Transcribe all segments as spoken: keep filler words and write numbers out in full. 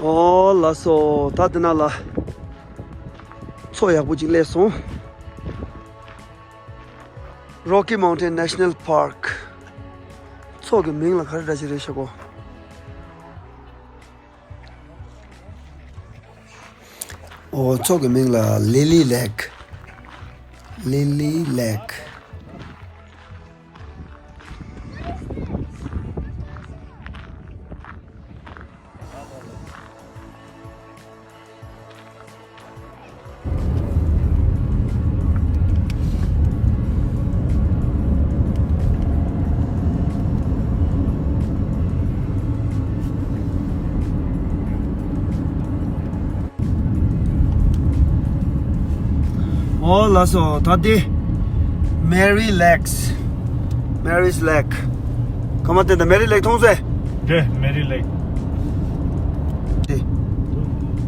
ཨོ་ལགས་སོ། ད་འདི་ན་ལ་མཚོ་ཡག་པོ་ཅིག་སླེབས་སོང་། Rocky Mountain National Park། མཚོ་གི་མིང་ལ་ག་རེ་འདྲ་ཞིག་རེད་ཤག་གོ། ཨོ་མཚོ་གི་མིང་ལ་Lily Lake། Lily Lake། ཨོ་ལགས་སོ། ད་དེ་Mary Lakes། Mary's Lake། ཀརྨ་བསྟན་དར་Mary Lake མཐོང་ཟེ། དེ་Mary Lake། དེ།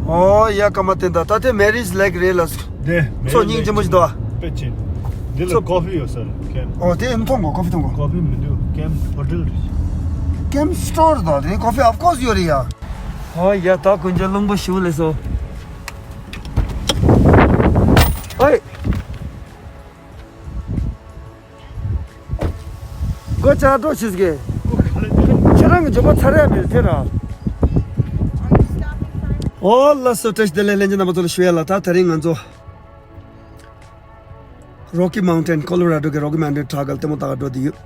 ཨོ་ཡ་ཀརྨ་བསྟན་དར། ད་དེ་Mary's Lake རེད་ལགས། དེ་མཚོ་སྙིང་རྗེ་མོ་ཞིག་འདུག་ཨ། དཔེ་ཅན། འདི་ལ་མཚོ་coffee ཡོད་ས་རེད། ཀེམ། ཨོ་དེ་མཐོང་གོ། coffee མཐོང་གོ། coffee མི་འདུག་ཀེམ་ཧོ་ཊེལ་རེད། ཀེམ་སི་ཊོར་དང་དེ་coffee of course ཡོད་རེད་ཡ། ཨོ་ཡ་ད་དཀོན་མཆོག་གླང་པོ་ཞིག་སླེབས་སོང་། ཨོའི། སྒོ་ལྕགས་སྒྲོག་བྱེད་ཀྱི། ཁྱེད་རང་གི་འཇོན་པོ་ཚར་ཡ་མེད་དེ་ར། ཨོ་ལགས་སོ། བཀྲ་ཤིས་བདེ་ལེགས། ལྷན་རྒྱས་རྣམ་པ་ཚོ་ལ་ཞུ་ཡ་ལ། ད་དེ་རིང་ང་ཚོ་Rocky Mountain Colorado གི་Rocky Mountain Trail ལྟད་མོ་ལྟ་ག་འགྲོ་བསྡད་ཡོད།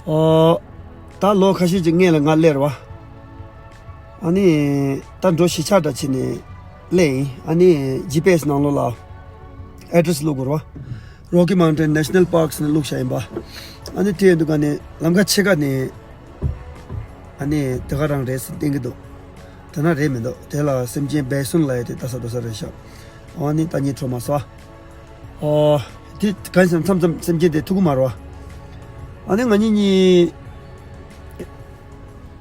ཨོ། ད་ལོ་ཁ་ཤས་ཀྱི་སྔོན་ལ་ང་སླེབས་རེད་བ། ཨ་ནི་ད་འགྲོ་གཞིས་ཆགས་འདྲ་བྱས་ནས་སླེབས་ཡིན། ཨ་ནི་ཇི་པི་ཨེ་སི་ནང་ལོགས་ལ་ཨེ་ཌི་རེ་སི་བླུགས་དགོས་རེད་བ། Rocky Mountain National Parks ནས་བླུགས་བཞག་ཡིན་པ། ཨ་ནི་དེ་ཡིན་དུས་ཀ་ནས་ལམ་ཁ་ཕྱེད་ཀ་ནས་ཨ་ནི་དེ་ག་རང་རེད་ཟེར་བསྟན་གྱི་འདུག་དེ་ན་རེད་མི་འདུག་དེ་ལ་སེམས་ཅན་བེ་སོན་ལ་ཡ་དེ་ལྟ་ས་འགྲོ་ས་རེད་ཤག་ཨ་ནི་ད་ཉིད་འཕྲོ་མ་སོ། ཨོ། དེ་གང་ཡིན་ཟེར་ན་མཚམས་མཚམས་སེམས་ཅན་དེ་ཐུག་གི་མ་རེད་བ། ཨ་ནི་ང་གཉིས་གཉིས་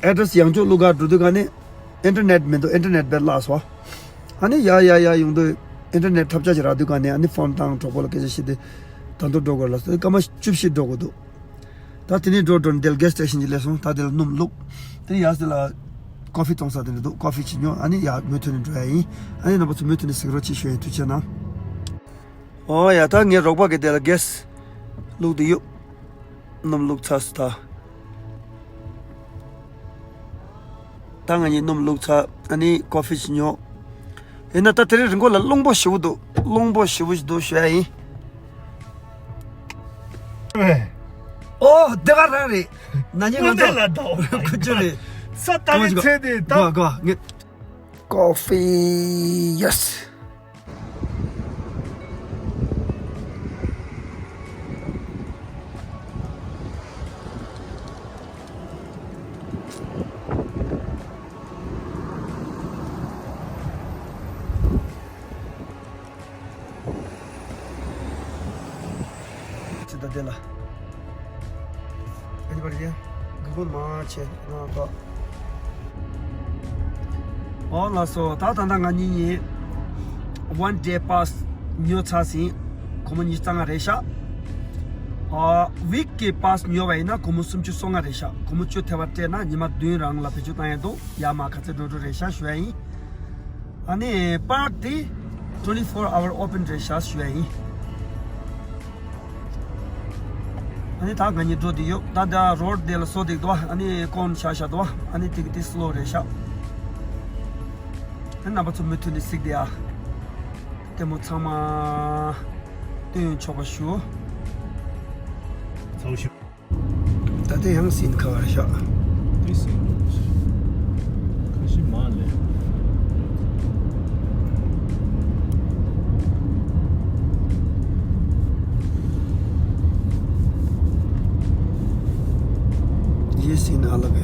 ཨེ་ཌི་རེ་སི་ཡང་ཅོག་བླུག་ག་འགྲོ་དུས་ཀ་ནས་ཨིན་ཊར་ནེཊ་མི་འདུག་ཨིན་ཊར་ནེཊ་བེད་བརླག་སོང་། ཨ་ནི་ཡ་ཡ་ཡ་ཡོང་དུས་ཨིན་ཊར་ནེཊ་ཐབས་ཆག་ཅིག་རག་དུས་ཀ་ནས་ཨ་ནི་ཕོན་བཏང་གྲོགས་པོ་ལ་སྐད་ཆ་བཤད་དུས་ད་དུང་འགྲོ་དགོས་ལ་སྐར་མ་བཅུ་བཞི་འགྲོ་དགོས་འདུག་ད་དེ་ནས་འགྲོ་འགྲོ་ནས་དེ་ལ་གེ་སི་སི་ཊེ་ཤན་ཅིག་སླེབས་སོང་། ད་དེ་ལ་སྣུམ་བླུགས། དེ་ནས་ཡར་དེ་ལ་ཀོ་ཕི་བཙོང་ས་དེ་འདྲ་འདུག་ཀོ་ཕི་ཅིག་ཉོ། ཨ་ནི་ཡར་མུ་མཐུད་ནས་འགྲོ་ཡ་ཡིན། ཨ་ནི་རྣམ་པ་ཚོ་མུ་མཐུད་ནས་གཟིགས་རོགས་གྱིས་ཞུ་ཡ་ཡིན། ཐུགས་རྗེ་གནང་། ཨོ་ཡ་ད་ངའི་རོགས་པ་གིས་དེ་ལ་གེ་སི་བླུགས་བསྡད་ཡོད། སྣུམ་བླུགས་ཚར་སོང་ད། ད་ང་གཉིས་སྣུམ་བླུགས་ཚར། ཨ་ནི་ཀོ་ཕི་ཅིག་ཉོ། ཡིན་ན་ད་དེ་རིང་རི་མགོ་ལ་རླུང་པོ་ཞེ་པོ་འདུག་རླུང་པོ་ཞེ་པོ་ཞིག་འདུག་ཞུ་ཡ་ཡིན། ཨོ་དེ་ག་རང་རེད། ན་ནིང་ང་ཚོ་ལ་དྭོ་ཁུ་ཅོ་རེད། ས་ཏ་གི་ཚེ་དེ་ད་གོ་གོ་ངས་ཀོ་ཕི་ཡེ་སི། ཅི་ད་དེ་ལ། Anybody there? གུ་གུལ་མ་ཆེ་ང་གོ། ཨོ་ལགས་སོ། ད་ད་ལྟ་ང་གཉིས་གཉིས་one day pass ཉོ་ཚར་ཟིན། སྒོར་མོ་ཉི་ཤུ་རྩ་ལྔ་རེད་ཤག་ཨ་ཝིག་གི་པཱ་སི་ཉོ་བ་ཡིན་ན་སྒོར་མོ་སུམ་ཅུ་སོ་ལྔ་རེད་ཤག་སྒོར་མོ་བཅུ་ཐེབས་པ་སྤྲད་ན་ཉི་མ་བདུན་རང་ལ་བེད་སྤྱོད་བཏང་ཡ་འདུག་ཡར་མར་ག་ཚོད་འགྲོ་འགྲོ་རེད་ཤག་ཞུ་ཡ་ཡིན། ཨ་ནི་པཱརྐ་དེ་twenty four hour open རེད་ཤག་ཞུ་ཡ་ཡིན། ཨ་ནི་ད་ང་གཉིས་འགྲོ་བསྡད་ཡོད། ད་ད་རོཌ་དེ་ལ་བཟོ་བསྡད་འདུག་ཨ་ནི་ཀོན་བཞག་བཞག་འདུག་ཨ་ནི་དེ་གི་དེ་སི་ལོ་རེད་ཤག་ཨ་རྣམ་པ་ཚོ་མུ་མཐུད་ནས་གཟིགས་བསྡད་ཨ། ལྟད་མོ་ཚང་མ་སྟོན་ཆོག་པ་ཞུ། ཚ་བོ་ཞིག་ད་ལྟ་ཡང་སིན་ཁ་བར་ཤག་དེ་སིན་ཁ་ཤི་མ་ལེ། ཡེ་སིན་ཨ་ལ་བེ།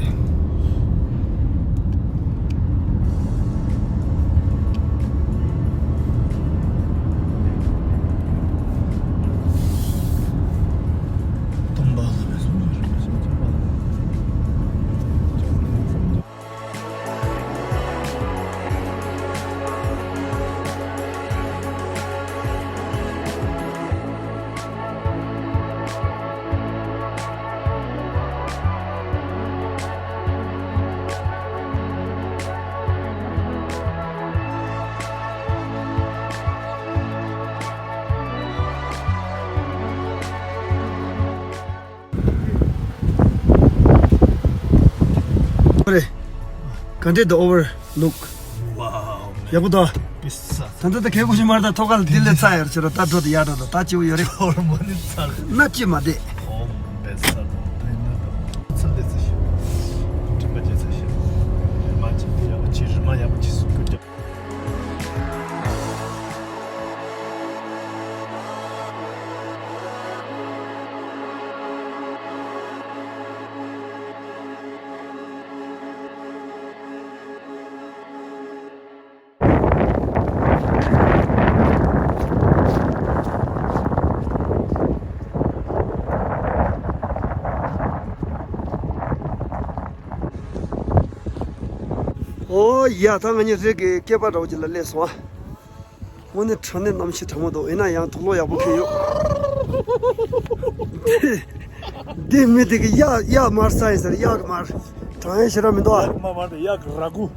རེད། ག་འདྲས་འདུག overlook། Wow man. ཡག་པོ་འདུག་པི་ས། ད་ལྟ་ད་གད་སྐོམ་ཞིག་མ་རེད། ད་ཐོག་ཁ་ལ་དེ་ལས་ཚ་ཡར་ཕྱིན་རོགས། ད་འགྲོ་དེ་ཡར་འགྲོ་དང་ད་སྐྱིད་པོ་ཡོད་རེད། ཧོར་མོ་ནི་ཚ་རེད། ན་སྐྱིད་མ་བསྡད། ཧོམ་པེ་ས་དང་དེ་ན་དང་ཚ་ལས་ཚ་ཞིག་མགྲིན་པ་རྒྱས་ཚ་ཞིག་རི་མ་ཅིག་དེ་ཡག་པོ་ཅིག་རི་མ་ཡག་པོ་ཅིག་སུ་ཀུ་ཀྱང་། ཨོ་ཡ། ད་ང་གཉིས་རི་གི་སྐེད་པ་འདྲ་བོ་ཅིག་ལ་སླེབས་སོང་ཨ། དངོས་གནས་དྲང་གནས་གནམ་གཤིས་གྲང་མོ་འདུག་ཡིན་ན་ཡང་དུག་ལོག་ཡག་པོ་ཁྱེར་ཡོད། འདི་མི་དེ་གི་གཡག་གཡག་དམར་ཟ་ཡིན་ཟེར། གཡག་གི་དམར། དྲང་ཡ་ཞེ་དྲག་མི་འདུག་ཨ། མ་མ་དེ་གཡག་གི་ར་གུ།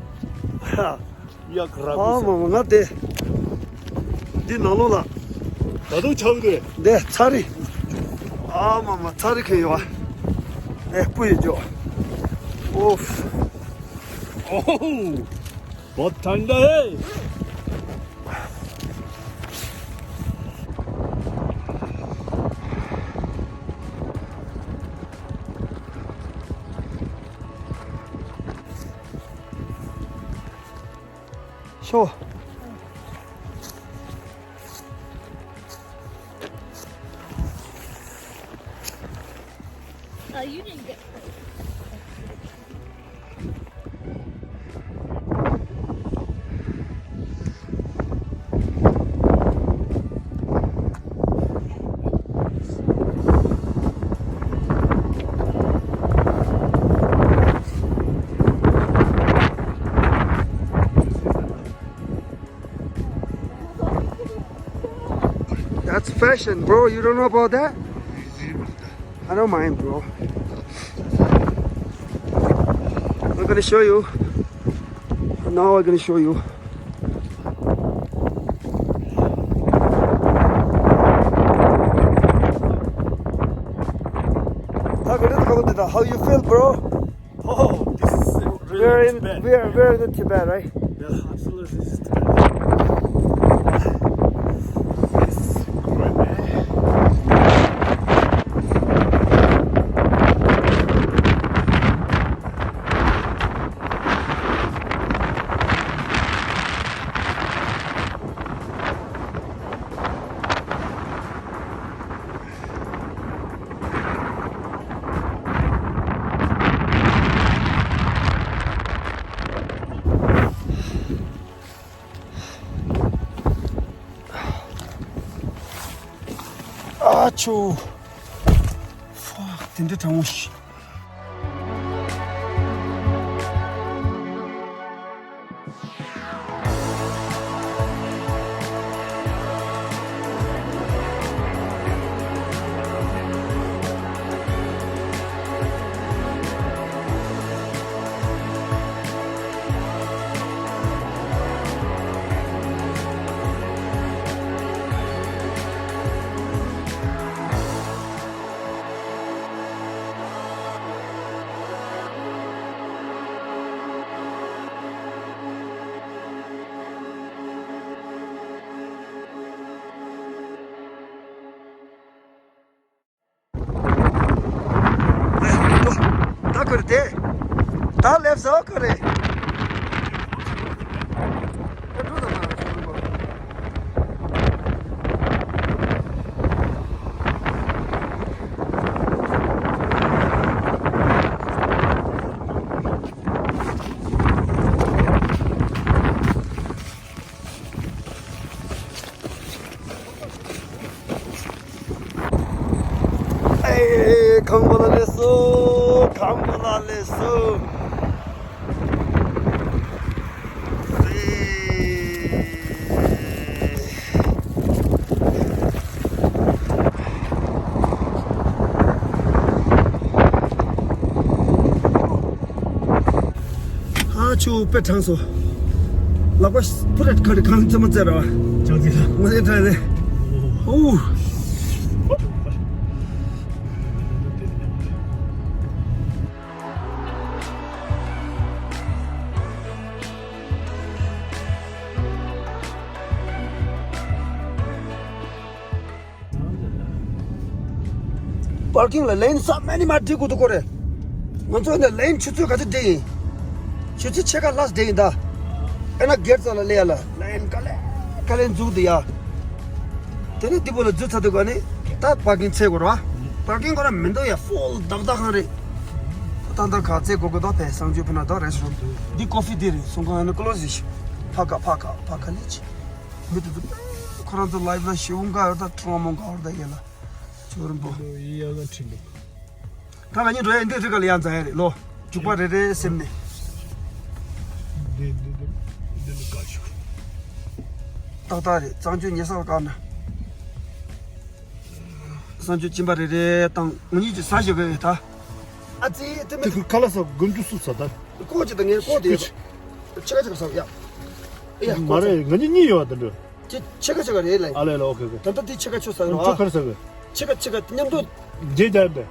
ཡག་ར་ཨ་གུ་མ་མ་ང་དེ། འདི་ནང་ལོགས་ལ། ད་དུང་ཆགས་འདུག་འདི་ཚ་རི། ཨ་མ་མ་ཚ་རི་ཁེ་ཡོད་ཨ། ཨེ་སྤུ་ཡི་འཇོ། ཨོ། ཨོ། बहुत ठंडा है। Sure. Uh, you didn't get That's fashion, bro. You don't know about that? I don't mind, bro. I'm gonna show you. Now I'm gonna show you. How you feel, bro? Oh, this is really We're in, Tibet. We're, we're in Tibet, right? Yeah, absolutely, this is Tibet. It's great, man. ཨ་ཆུ། Fuck, དེ་འདྲ་གྲང་མོ་ཞིག་ད་ཁོར་དེ། ད་ལེབ་ཟོ་ཁོ་རེ། ཨེ། ཁང་པ་ལ་སླེབས་སོང་། ཁང་པ་ལ་སླེབས་སོང་། ཨེ། ཨ་ཆུ་དཔེ་གྲང་སོང་། ལག་པ་ཕུ་རེད་ཁ་རེད་གང་ཙམ་མ་ཙེ་ར་བ། ཅང་ཙེ་ལ། ང་ནི་ཁྲ་རེད། ཨོ། เ Hey, เ པར་ཀིང་ལ་ལེན་ས་མ་ནི་མ་བྲིས་གོ་དུ་གོ་རེད། ང་ཚོ་འདི་ལེན་ཆུ་ཚོད་ག་ཚོད་བྲིས་ཡིན། ཆུ་ཚོད་ཕྱེད་ཀ་ལྷག་བྲིས་ཡིན་ད། ཨེ་ན་སྒེར་རྩ་ལ་ལས་ཡ་ལ་ལེན་ག་ལེ་ག་ལེ་འཛུགས་འདུག་ཡ། དེ་ནས་འདི་པོ་ལ་འཛུལ་ཚར་དུས་ག་ནི་ད་པར་ཀིང་ཚད་དགོས་ར། པར་ཀིང་དགོས་ར་མི་འདུག་ཡ། ཧྥུལ་བདག་བདག་ཁང་རེད། ད་ད་ག་ཚད་དགོས་དགོས་ད་ཕེ་གསང་སྤྱོད་ཕུ་ན་ད་རེ་སོང་། འདི་ཀོ་ཕི་འདི་རེད། སོང་ག་ཨ་ནི་ཀློ་ཟི་ཕ་ཁ་ཕ་ཁ་ཕ་ཁ་ལི་ཆི། མི་དེ་ཚོ་ཁོ་རང་ཚོ་ལའིབ་ལ་ཤི་བོ་འགའ་ཡོད་ད། ཁྲོ་མོ་འགའ་ཡོད་ད་ཡེ་ལ། ཅོ་རིན་པོ། ཡི་ཡ་ལ་ཁྲིད་འདུག་ད་ང་གཉིས་འགྲོ་ཡ་འདི་རི་ག་ལ་ཡང་འཛེག་ཡ་རེད་ལོ། རྒྱུག་པ་རེ་རེ་སེམས་ནས། འདི་འདི་འདི་འདི་ལ་དགའ་ཞུ། ཏག་ཏག་རེད། གཙང་ཆུ་ཉེ་ས་བཀག་ན། གཙང་ཆུ་གཅིན་པ་རེ་རེ་བཏང་། ང་གཉིས་ཀྱི་ཟ་ཞོག་གི་ད། ཨ་ཙི་དེ་མི་དེ་ཁ་ལག་ཟ་དགོས་འདུག་སུ་ཟ་ད། ཀོ་ཅི་ད་ངས་ཀོ་དེ་ཡོད། ཆེ་ཁ་ཆེ་ཁ་ཟ་ཡ། ཨེ་ཡ་མ་ཀོ་ཅི། རེད། ང་གཉིས་གཉིས་ཡོད་དེ་འདྲ། ཅི་ཆེ་ཁ་ཆེ་ཁ་རེད་ལ། ཨ་ལེ་ལེ། ཨོ་ཁེ་ཨོ་ཁེ། ད་ལྟ་དེ་ཆེ་ཁ་ཆོ་ཟ་རོ་ཨ། ཁ་རེད་ཟ་གི། ཆེ་ཁ་ཆེ་ཁ་མཉམ་དུ། རྗེས་རྒྱག་འདི།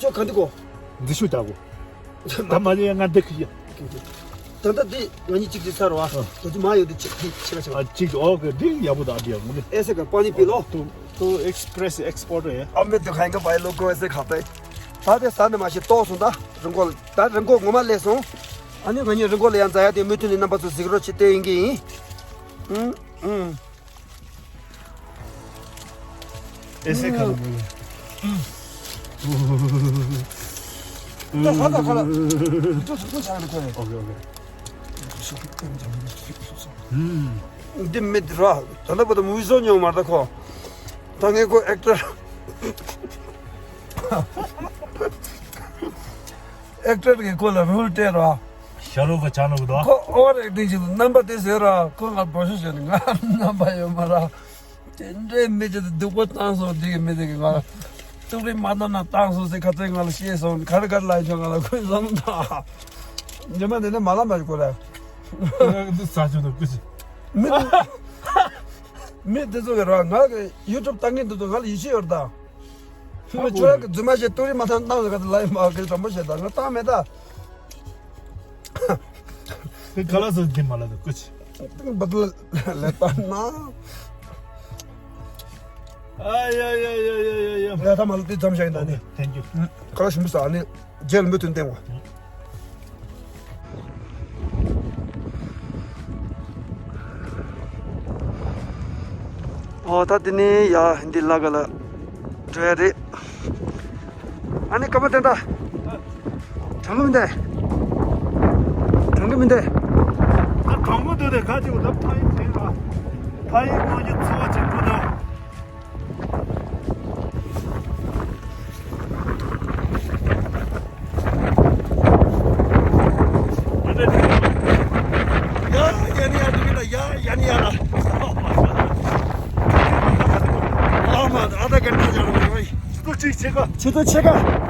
ཅོ་ག་འདི་གོ། འདི་ཤུ་རྒྱག་གོ། ད་མ་ལེ་ང་འདི་ཁི་ཡ། ད་ལྟ་འདི་ང་གཉིས་གཅིག་གཅིག་ཟ་རོ་ཨ། ཨ། ད་ཅི་མ་ཡོད་འདི་ཆེ་འདི་ཆེ་ཁ་ཆེ་ཁ། ཨ་གཅིག་ཨོ་ཁེ། འདི་ཡག་པོ་ད་འདི་ཡག་མོ་ནི། ཨེ་སེ་ག་པ་ནི་པི་ལོ། ཏུ་ཏུ་ཨེགས་པི་རེ་སི་ཨེགས་པོར་ཊ་ཡ། ཨ་མེ་དུ་ཁ་ཡིན་ག་པ་ཡི་ལོ་ཀོ་ཨེ་སེ་ཁ་པེ། ད་དེ་ཟ་ནི་མ་ཤེས་ལྟོགས་སོང་ད། རི་མགོ་ད་རི་མགོ་ངོ་མ་སླེབས་སོང་། ཨ་ནི་ང་གཉིས་རི་མགོ་ལ་ཡང་འཛེག་ཡ་དེ་མུ་མཐུད་ནས་རྣམ་པ་ཚོ་གཟིགས་རོགས་བྱེད་དེ་ཡིན་གི་ཡིན། ཨུང་ཨུང་། ཨེ་སེ་ཁ་ལ་མོ་ཡ། ད་ཁ་ད་ཁ་ལ། ཏོ་ཚུགས་ཚུགས་ཆགས་ནས་ཁོ་རེད། ཨོ་ཁེ་ཨོ་ཁེ། འདི་མི་འདི་ར། ད་ལྟ་བར་དུ་མུ་བི་བཟོ་མྱོང་མ་རེད་ད་ཁོ། ད་ངས་ཁོ་ཨེག་ཊར། ཨེག་ཊར་གྱིས་ཁོ་ལ་རོལ་སྤྲད་ར། ཤ་རུ་ཁ་ཆགས་ནོ་གི་དོ། ཁོ་ཨོ་བར་ཨེག་ཊིང་བྱེད་དུ་རྣམ་པ་དེ་བཟོས་ར། ཁོ་ང་བོ་ཤོ་བྱས་ནས་ང་རྣམ་པ་ཡོད་མ་ར། དེ་འདྲའི་མི་དེ་སྡུག་པོ་བཏང་སོང་། འདི་གི་མི་དེ་གི་ང་ཏུག་རི་མ་བཏང་ན་བཏང་སོང་ཟེར་ཁ་ཚོན་ང་ལ་བཤད་སོང་། ག་རེ་ག་རེ་ལབ་ཡོད་ང་ལ་ཁོས་བཟང་ད། ཉི་མ་དེ་ནས་མ་ལ་མ་ཞིག་གོ་ར། འདི་ས་ཆུ་དང་ཀུ་ཅི། མི་དེ་མི་དེ་ཚོ་གི་ར་ང་གི་ཡུ་ཊུབ་ལྟ་མཁན་དེ་ཚོ་ང་ལ་ཡིད་ཆེས་ཡོད་ར་ད། ཁྱོད་རང་གི་རྫུན་མ་བཤད། ཏུག་རི་མ་བཏང་བཏང་ཟེར་ག་དེ་ལབ་ཡོད་མ་གི་དྲང་པོ་བཤད་ད་ང་བཏང་མེད་ད། དེ་ག་ལ་སོ་འདི་མ་ལ་དུ་ཀུ་ཅི། ཏིང་བ་ལ་ལ་ལ་ད་ན། ཨ་ཡ་ཡ་ཡ་ཡ་ཡ་ཡ། ལ་ད་མ་ལ་དེ་ཙམ་བཤད་ཡིན་ད་ནི། Thank you. ཁ་ལ་ཞིམ་པོ་ཟ་ནི། རྗེས་ལ་མུ་མཐུད་བསྟན་བ། ཨོ་ད་འདི་ནི་ཡ་འདི་ལ་ག་ལ་འགྲོ་ཡ་རེད། ཨ་ནི་ཀ་མ་བསྟན་ད། དྲང་གི་མི་འདུག་དྲང་གི་མི་འདུག་ད་དྲང་པོ་འདུག་དེ་ག་ཅིག་ད་ཕ་ཡིན་དྲན་ལ། ཕ་ཡིན་ངོ་རྒྱུ་ཚོ་བ་ཆེན་པོ་དང་། ཡ་ཡ་ནི་ཡ་འདུག་གི་ད། ཡ་ཡ་ནི་ཡ་ལ། ཨ་མ་ཨ་ད་གན་ད་ཡ་ར་བའི། ཆུ་ཚོད་ཕྱེད་ཀ། ཆུ་ཚོད་ཕྱེད་ཀ།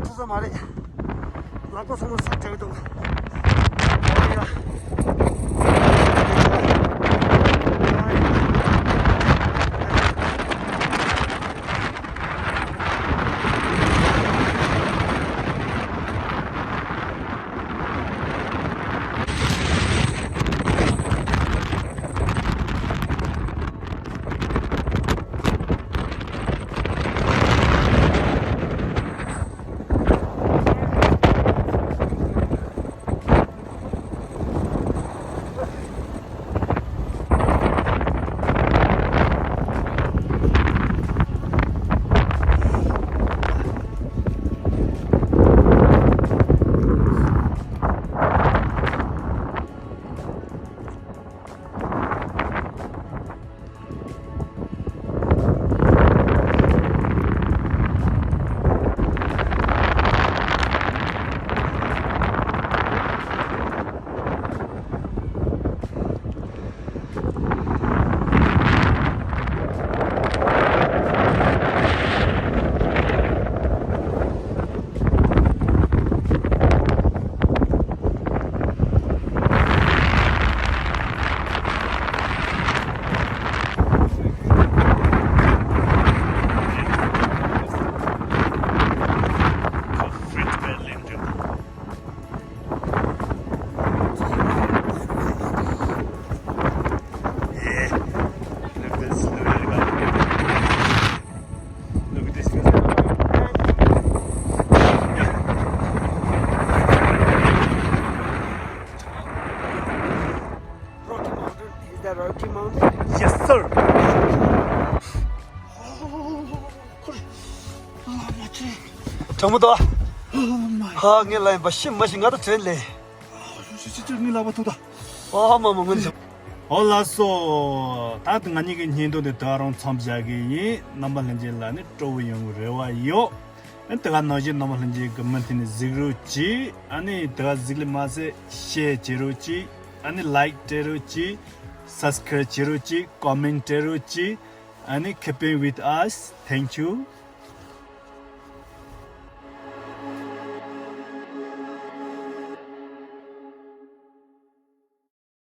ས་ས་མ་རེད། ལག་པ་ཚང་མ་ས་བྲལ་འདུག Yeah. Look at this. Look at this. Rocky Mountain. Is that Rocky Mountain? Yes, sir. དྲང་མོ་དོ། ཧ་ངས་ལ་ཡིན་པ་ཤི་མ་ཤི་ང་དང་བྲལ་ལེ། ཨོ་མ་མ་ངོ་ཚ། ཨོ་ལགས་སོ། ད་ང་གཉིས་ཀྱི་བརྙན་ཐུང་དེ་ད་རུང་མཚམས་བཞག་གི་ཡིན། རྣམ་པ་ལྷན་རྒྱས་ལ་ནི་སྤྲོ་བོ་ཡོང་གི་རེ་བ་ཡོད། ཨ་ནི་དེ་ག་ནང་བཞིན་རྣམ་པ་ལྷན་རྒྱས་ཀྱི་མུ་མཐུད་ནས་གཟིགས་རོགས་གྱིས། ཨ་ནི་དེ་ག་གཟིགས་ལེ་མ་ཟད་ཤེར་བྱེད་རོགས་གྱིས། ཨ་ནི་ལའིཀ་སྤྲད་རོགས་གྱིས། སབ་སི་ཀ་རེབ་བྱེད་རོགས་གྱིས། ཀོ་མེན་སྤྲད་རོགས་གྱིས། ཨ་ནི་keeping with us. Thank you.